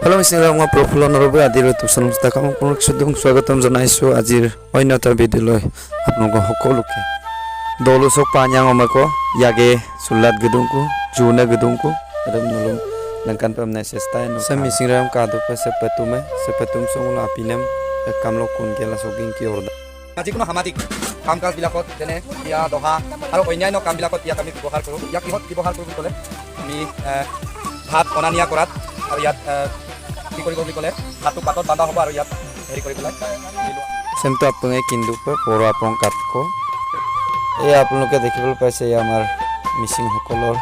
Hello' Mising, মই প্ৰফুল্ল Norway. আদিৰ YouTube channel স্বাগতম জনাইছোঁ। আজিৰ অন্য এটা ভিডিঅ'লৈ আপোনালোকক সকলোকে। Dolusok panyang omako yage sulat gedungku juna gedungku adam nulung langkan pam na sesta no sa mising ram kadu pa se patume se patum song la apinem kamlo kun kela soging ki orda. যিকোনো সামাজিক কাম কাজবিলাকত, যেনে বিয়া দহা আৰু অন্যান্য কামবিলাকত ইয়াক আমি ব্যৱহাৰ কৰোঁ। ইয়াক কিহত ব্যৱহাৰ কৰোঁ বুলি ক'লে আমি ভাত অনা নিয়া কৰাত আৰু ইয়াত কি কৰিব বুলি ক'লে ভাতটো পাতত বান্ধা হ'ব আৰু ইয়াত হেৰি কৰি পেলাই মিলোৱা। সেমটো আপোনালোকে কিন্দু পা পৰ আপং কাটক। এই আপোনালোকে দেখিবলৈ পাইছে, এয়া আমাৰ মিচিংসকলৰ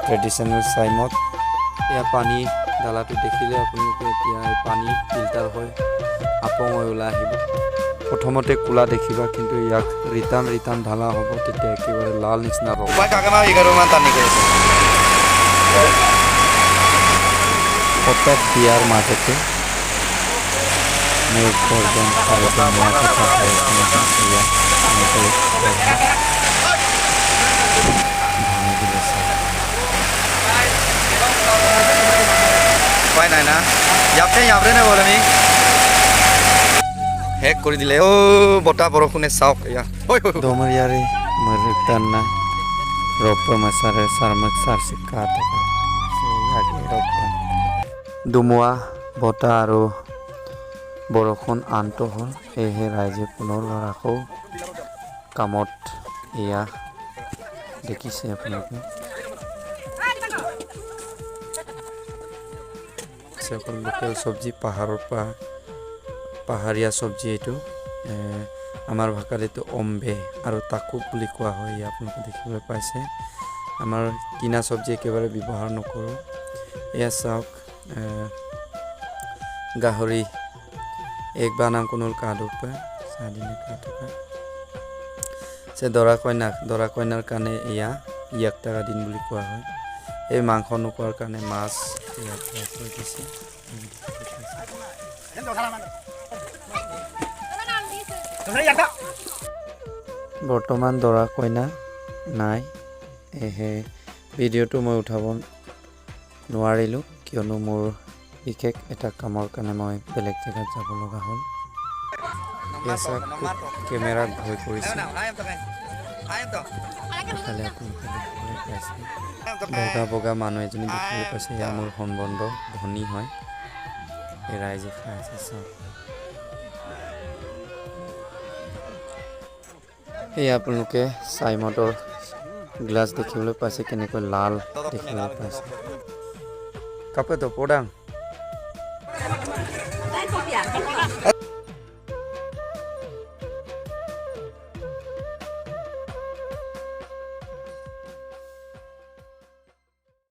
ট্ৰেডিশ্যনেল চাইমত। এয়া পানী ডালাটো দেখিলে আপোনালোকে, এতিয়া এই পানী ফিল্টাৰ হৈ আপং হৈ ওলাই আহিব। প্ৰথমতে ক'লা দেখিবা, কিন্তু ইয়াক ৰিটাৰ্ণ ৰিটাৰ্ণ ঢালা হ'ব, তেতিয়া একেবাৰে লাল নিচিনা ৰং। টানি কৰিছে। ফটক দিয়াৰ মাজতে মোৰ গৰ্জন আৰু ধুনীয়া কথা হৈ এয়া এনেকৈ ভাঙি দিলে চাওক। উপায় নাই না, ইয়াতে ইয়াতে নে বলে আমি শেষ কৰি দিলে। অ' বতাহ বৰষুণে চাওক এয়া ঐ ঐ, ঐ। Domariare merutana ropa masare sarmak sarsika taka yage ropa। ধুমুহা বতাহ আৰু বৰষুণ আন্ত হ'ল, সেয়েহে ৰাইজে পুনৰ আকৌ কামত। এয়া দেখিছে আপোনালোকে, অকল লোকেল চব্জি, পাহাৰৰ পৰা, পাহাৰীয়া চব্জি এইটো। আমাৰ ভাষাত এইটো অম্বে আৰু তাকো বুলি কোৱা হয়। এয়া আপোনালোকে দেখিবলৈ পাইছে, আমাৰ কিনা চব্জি একেবাৰে ব্যৱহাৰ নকৰোঁ। এয়া চাওক, গাহৰি এক বানাম কোনোল কাদুপা চাদিনে কাটুকা সে দৰা কইনাক, দৰা কইনাৰ কাৰণে এয়া ইয়াক টাকা দিন বুলি কোৱা হয়। এই মাংস নোখোৱাৰ কাৰণে মাছ এয়া থৈ দিছে। বৰ্তমান দৰা কইনা নাই, সেয়েহে ভিডিঅ'টো মই উঠাব নোৱাৰিলোঁ, কিয়নো মোৰ বিশেষ এটা কামৰ কাৰণে মই বেলেগ জেগাত যাব লগা হ'ল। এয়া চাওক, খুব কেমেৰাক ভয় কৰিছে। ইফালে আপোনালোকে দেখিবলৈ পাইছে, বগা বগা মানুহ এজনী দেখিবলৈ পাইছে। এয়া মোৰ সম্বন্ধ ভনী হয়। এই ৰাইজে খাই আছে চাওক। এই আপোনালোকে চাইমদৰ গ্লাছ দেখিবলৈ পাইছে, কেনেকৈ লাল দেখিবলৈ পাইছে। কাপে তো পদাং।